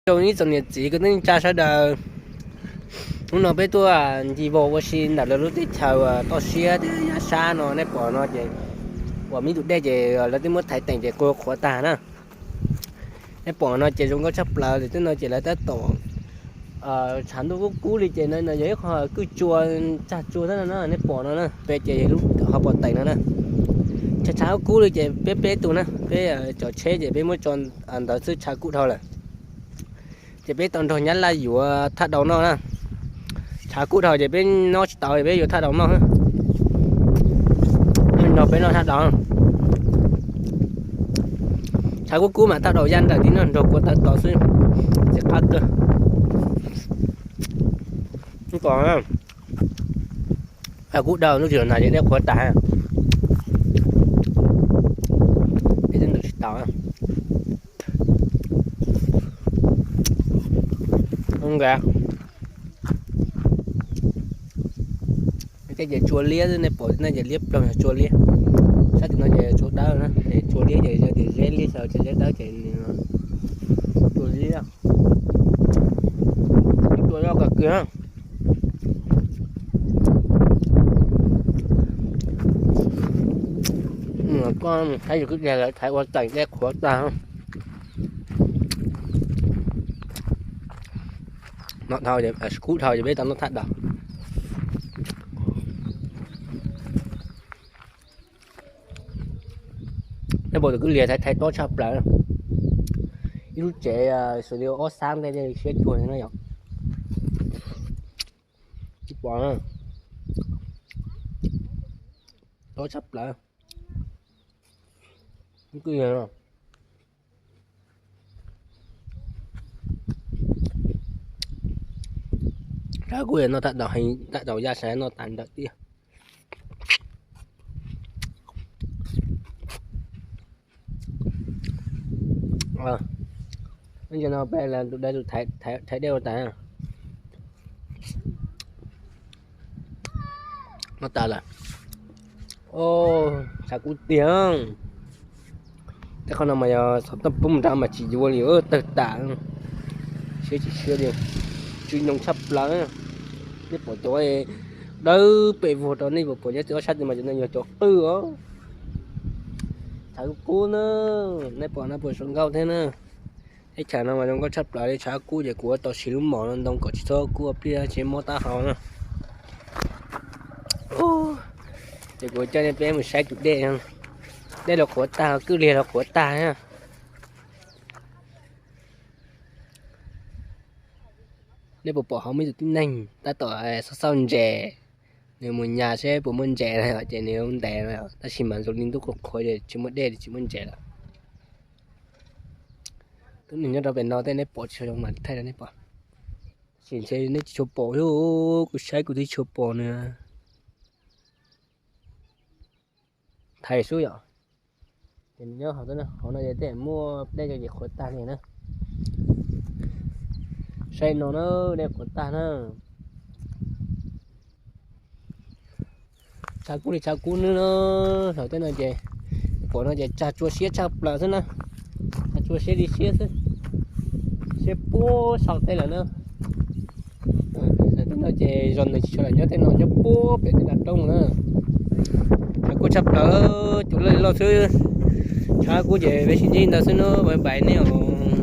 Rau ib tsoom niam txiv kwv tij neej tsa sawv daws, hnub no peb tuaj ncig vog ua si ntawm lawv lub teb chaws toj siab thiab yaj sab no, nej pom no ces uas me tus dej ces lawv twb muab thaiv teem ces qhuav qhuav tag na. Nej pom no ces zoo nkauj tshaj plaws li, tej no ces lawv tab tom tshav ntuj kub kub li ces no yog ib qho kwj tsua, tsag tsua thiab no na, nej pom no na, peb ces ho pom teem no na. Tshav tshav kub kub li ces peb peb tug na, peb cov tsheb ces peb muab tso ntawd xwb tshav kub dhau lawm. Ces peb tau nrog nyab laj yuav thaj daus noj na. Tshav kub dhau ces peb noj tsis tau, peb yuav thaj daus noj. Nrog peb noj thaj daus. Tshav kub kub mas thaj daus yaj nrawm tib no nrog kua tawv tod xwb, txiv qab kawg. Kom kub dhau lub tsis los nas ces dej qhuav tag. Peb twb ntawm tsis tau. Nka, tej ces tsua liab, nej pom nej ces liab ploog yog tsua liab. Sab tim no ces tsua dawb na, ces tsua liab ces yog tias zeb liab xyaw ces zeb dawb ces tsua liab. Tsua loj kawg kiag. Koj saib yus kwj deg lawv thaiv ua teem dej qhuav tag. No dhau, kub dhau ces peb tau noj thaj daus. Nej pom tus kwj liag thaiv thaiv tob tshaj plaws. Ib lub tsev studio ob xab ntej siab cuag no yom. Pom tob tshaj plaws. Kwj liag no. Tshav kub noj thaj daus, thaj daus yaj sav noj tas ntawm tiag. Ntawm no peb tus dawb tus thaiv dej ua tas. Noj tas lawm. Tshav kub tiag. Tej qhov no mas yog xov tooj poob nrad mas tsis yuav li, tawg tas. Siab tsis siab li. Tsw ntoo tshaj plaws. Nej pom cov dawb pem vog rau nej puas pom nyob txij ob sab tid mas cov no yog cov qwj os. Tshav kub kub na, nej pom no puas zoo nkauj thiab na. Teb chaws no mas zoo nkauj tshaj plaws li, tshav kub ces kuv ua tau siv lub mom no ntoo kom tsis txhob kub ua pliaj tsis mob taub hau na. Ces kuv coj nej peb mus saib tus dej, dej los qhuav tag, kwj liag los qhuav tag. Nej puas pom hauv muaj ib tug tib neeg tab tom xauj xauj ntses, nws mus nyas seb puas muaj ntses no ces nws ntes no, tab sis mas zoo li ntuj qhuav qhuav ces tsis muaj dej li, tsis muaj ntses lawm. Tus neeg nyob rau pem no tej nej pom tsis tshua zoo mas thaij rau nej pom. Tab sis ntshe nej tsis tshua pom, kuv saib kuv twb tsis tshua pom nws. Thaiv xwb yom. Ces nyob hauv no ces tej muaj dej ces qhuav tag li na. Saib no na, dej qhuav tag na. Tshav kub li tshav kub nawb. Hlawv tej no ces, pom no ces tsag tsua siab tshaj plaws xwb na. Tsag tsua siab li siab xwb. Siab puag saum tej lawm na. Tej no ces zos nws tsis tshua lam nyob, tej no nyob puag pem tej nram roob na. Tshav kub tshaj plaws, cov loj li loj xwb. Tshav kub ces peb sib ntsib ntawd xwb na, bye bye nej os.